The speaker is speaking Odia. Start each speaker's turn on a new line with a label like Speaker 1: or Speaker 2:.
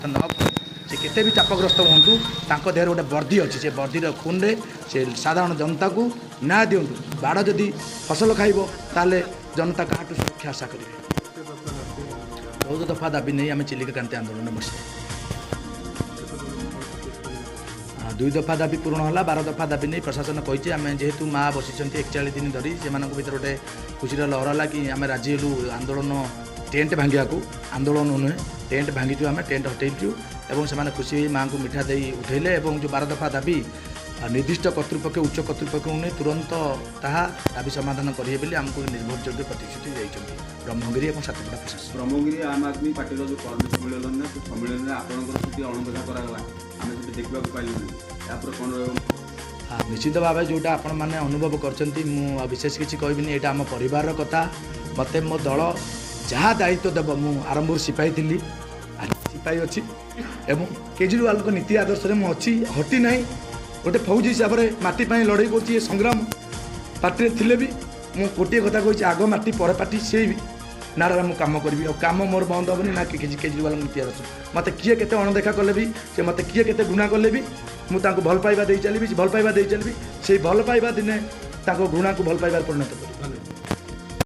Speaker 1: ପରିବର୍ତ୍ତନ ନ କରୁ, ସେ କେତେ ବି ଚାପଗ୍ରସ୍ତ ହୁଅନ୍ତୁ, ତାଙ୍କ ଦେହରେ ଗୋଟେ ବର୍ଦ୍ଦି ଅଛି, ସେ ବର୍ଦ୍ଦିର ଖୁନରେ ସେ ସାଧାରଣ ଜନତାକୁ ନ୍ୟାୟ ଦିଅନ୍ତୁ। ବାଡ଼ ଯଦି ଫସଲ ଖାଇବ, ତାହେଲେ ଜନତା କାହାଠୁ ସୁରକ୍ଷା ଆଶା କରିବେ? 14 ଦଫା ଦାବି ନେଇ ଆମେ ଚିଲିକା କ୍ରାନ୍ତି ଆନ୍ଦୋଳନ ବସିଛୁ। 2 ଦଫା ଦାବି ପୂରଣ ହେଲା, 12 ଦଫା ଦାବି ନେଇ ପ୍ରଶାସନ କହିଛି। ଆମେ ଯେହେତୁ ମା ବସିଛନ୍ତି 41 ଦିନ ଧରି, ସେମାନଙ୍କ ଭିତରେ ଗୋଟେ ଖୁସିର ଲହର ହେଲା କି ଆମେ ରାଜି ହେଲୁ ଆନ୍ଦୋଳନ ଟେଣ୍ଟ ଭାଙ୍ଗିବାକୁ। ଆନ୍ଦୋଳନ ନୁହେଁ, ଟେଣ୍ଟ ଭାଙ୍ଗିଛୁ, ଆମେ ଟେଣ୍ଟ ହଟେଇଛୁ ଏବଂ ସେମାନେ ଖୁସି ହୋଇ ମାଆଙ୍କୁ ମିଠା ଦେଇ ଉଠେଇଲେ। ଏବଂ ଯେଉଁ 12 ଦଫା ଦାବି, ନିର୍ଦ୍ଦିଷ୍ଟ କର୍ତ୍ତୃପକ୍ଷ, ଉଚ୍ଚ କର୍ତ୍ତୃପକ୍ଷଙ୍କୁ ନେଇ ତୁରନ୍ତ ତାହା ଦାବି ସମାଧାନ କରିବେ ବୋଲି ଆମକୁ ନିର୍ଭରଯୋଗ୍ୟ ପ୍ରତିଶ୍ରୁତି ଦେଇଛନ୍ତି ବ୍ରହ୍ମଗିରି ଏବଂ ସାତପଡ଼ା ପ୍ରଶାସନ।
Speaker 2: ବ୍ରହ୍ମଗିରି ଆମ୍ ଆଦମୀ ପାର୍ଟିର ଯେଉଁ କର୍ମୀ ସମ୍ମିଳନୀ, ସେ ସମ୍ମିଳନୀରେ ଆପଣଙ୍କର ସେଠି ଅଣଦେଖା କରାଗଲା, ଆମେ ସେଠି ଦେଖିବାକୁ ପାଇଲୁନି। ଏହାପରେ କ'ଣ ରହିବ?
Speaker 1: ନିଶ୍ଚିତ ଭାବେ ଯେଉଁଟା ଆପଣମାନେ ଅନୁଭବ କରିଛନ୍ତି, ମୁଁ ଆଉ ବିଶେଷ କିଛି କହିବିନି। ଏଇଟା ଆମ ପରିବାରର କଥା। ମୋତେ ମୋ ଦଳ ଯାହା ଦାୟିତ୍ୱ ଦେବ, ମୁଁ ଆରମ୍ଭରୁ ସିପାହୀ ଥିଲି, ଆଜି ସିପାହୀ ଅଛି ଏବଂ କେଜରିୱାଲଙ୍କ ନୀତି ଆଦର୍ଶରେ ମୁଁ ଅଛି, ହଟି ନାହିଁ। ଗୋଟେ ଫୌଜ ହିସାବରେ ମାଟି ପାଇଁ ଲଢ଼େଇ କରୁଛି। ଏ ସଂଗ୍ରାମ ପାର୍ଟିରେ ଥିଲେ ବି ମୁଁ ଗୋଟିଏ କଥା କହିଛି, ଆଗ ମାଟି ପରେ ପାର୍ଟି, ସେଇ ନାରାରେ ମୁଁ କାମ କରିବି ଆଉ କାମ ମୋର ବନ୍ଦ ହେବନି ନା କେଜରିୱାଲଙ୍କ ନୀତି ଆଦର୍ଶ। ମୋତେ କିଏ କେତେ ଅଣଦେଖା କଲେ ବି, ସେ ମୋତେ କିଏ କେତେ ଘୃଣା କଲେ ବି, ମୁଁ ତାଙ୍କୁ ଭଲ ପାଇବା ଦେଇ ଚାଲିବି, ଭଲ ପାଇବା ଦେଇ ଚାଲିବି। ସେଇ ଭଲ ପାଇବା ଦିନେ ତାଙ୍କ ଘୃଣାକୁ ଭଲ ପାଇବାରେ ପରିଣତ କରିବି।